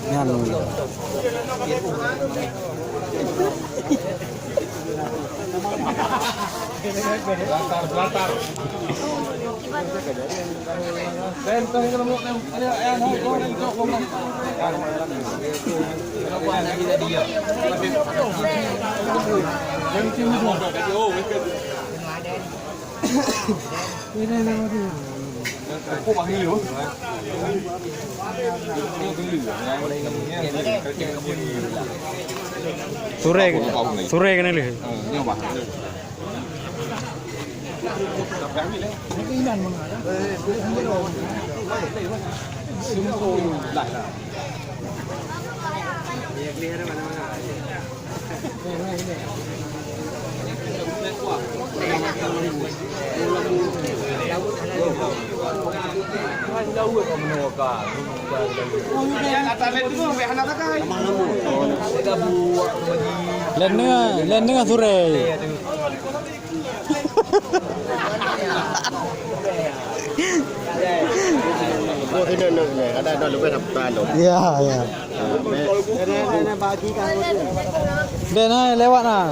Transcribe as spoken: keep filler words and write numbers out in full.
Nyan. Surée, surée keuneuk lheueh. Lôn deungoe, lôn deungoe surée. Oh, sinoe, sinoe, sinoe. Ada, ada, leubeh dah buka lom. Ya, ya. Ah, meh. Deh, nah, lewat nah.